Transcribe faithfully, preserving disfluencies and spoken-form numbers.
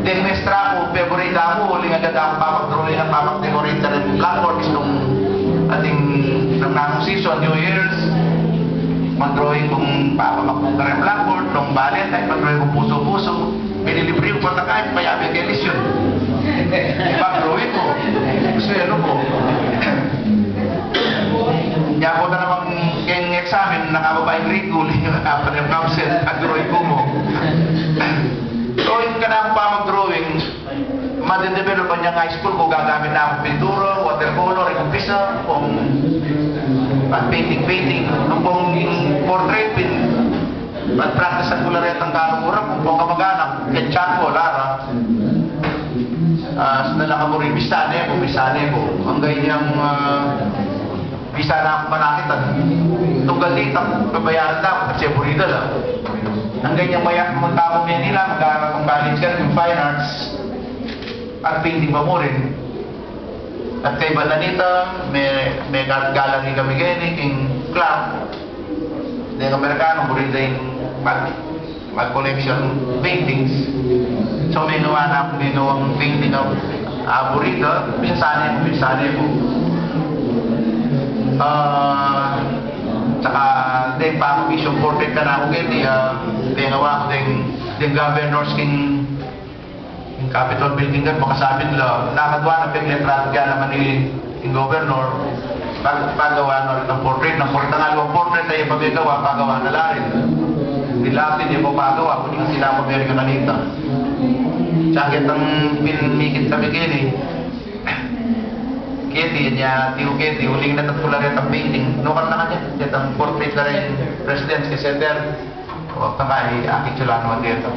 Deng mestra ku, favorite da ku, uling agad da kung papag-drawing at papag-decorate kareng blackboard nung atin nanung season, New Year's. Mag-drawing kung papa, mag-, kareng blackboard, nung Valentine, mag-drawing kung pusu-pusu. Minilibre ku pa, ta kaybat payabe ke Lisyon. Mag-drawing ku. Swelo ku. Nya ku na namang keng exam, nakababa ing grade ku, uling apat ing absent, mag-drawing ku mu. So, ing kanakung pamag-drawing, madedevelop ya king high school ku, gagamit na kung pintura, watercolor, ing umpisa, kung pag-painting-painting, nung kung portrait, pin-, pag-practice ku la retang kaluguran ku, kung kamag-anak, keng charcoal, ara. Ah, sana la kamu rin, bisa ne ku, bisa ne ku. Angga inyang, ah, bisa na kung manakitan. Tunggal nita, babayaran na ku, kasi burida la. Angga inyang maya-, magkakung Manila, mag-aaral kung college ka, yung fine arts, at painting pa mu rin. At kaybat na nita, me, me gal-, gallery kami keni, king club. Deng Amerikano, buri da ing mag-, mag-collection paintings. So, megawa na ku, megawang painting a, ah, buri da, minsan e, minsan e ku. Ah, saka, deng pamag-issue portrait kanaku keti, ah, megawa ku deng, deng governors king Ing Capitol Building kan, makasabit la, nakadwa na pin, letra, kaya naman ni, ing governor, pag-, pagawa na rin ing portrait, nang portrait, nang portrait, ay pagkagawa, pagawa na la rin. Dila pin, e pa pagawa, kundi sila ko meron nga kanita. Sa kitang pinmikit kami keni, keti, nya, tiu keti, uling na tatula rin ang painting. Nukal na kanya, kitang portrait na rin, President, kay Senator, o, tangay, akit sila naman dito.